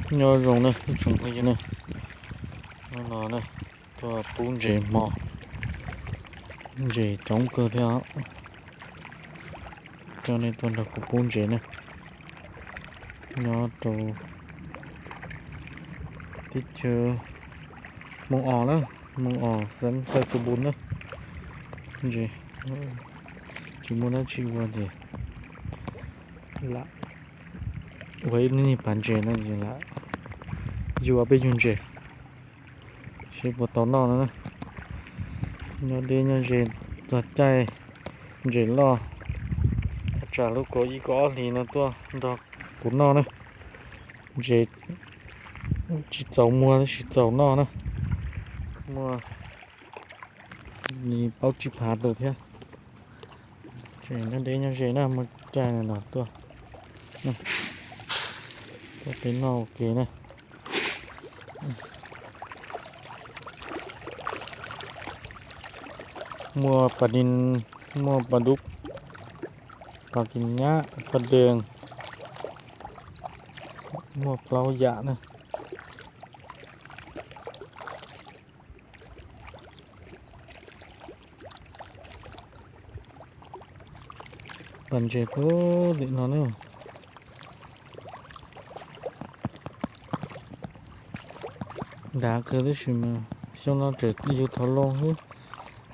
Nyob zoo na ib tsoom phooj ywg na, hnub no na, tuaj pub ntses hmo, ntses coob kawg thiab os. Coj nej tuaj nrog kuv pub ntses na, nyob rau teb chaws Moos Os na, Moos Os xeev Xais Xus Npus na. Ntses tsis muaj dab tsi ua ces lam ua ib lub niag pas ntses no ces lam yug peb yug ntses seb puas tau noj no na. Nyob deb nyob ze, txog caij ntses loj, tsam lub kaum ib kaum ob hlis no tuaj nrog kuv noj na. Ntses tsis txaus muag tab sis txaus noj na, muaj li plaub tsib phav tus thiab. Nyob deb nyob ze na, muaj caij no tuaj, tuaj peb noj ua ke na. Muaj pas di, muaj pas dub, pas kis nyab, pas dees, muaj plaub yam na. Pas ntses puag tim no na. Dav kawg tab sis mas xyoo no tseem yug thov loo xwb,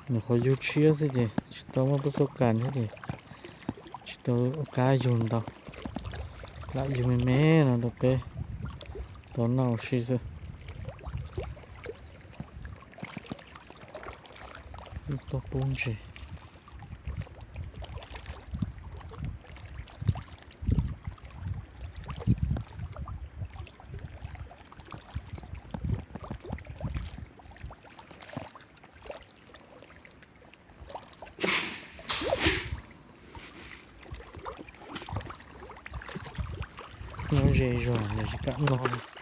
nyuam qhuav yug tshiab xwb ces tsis tau muaj pab xauj kas thiab ces tsis tau kab yug ntau, lam yug me me no rau peb tau noj ua si xwb. Tuaj pub ntses. Nyob ze zog nws tsis kam noj.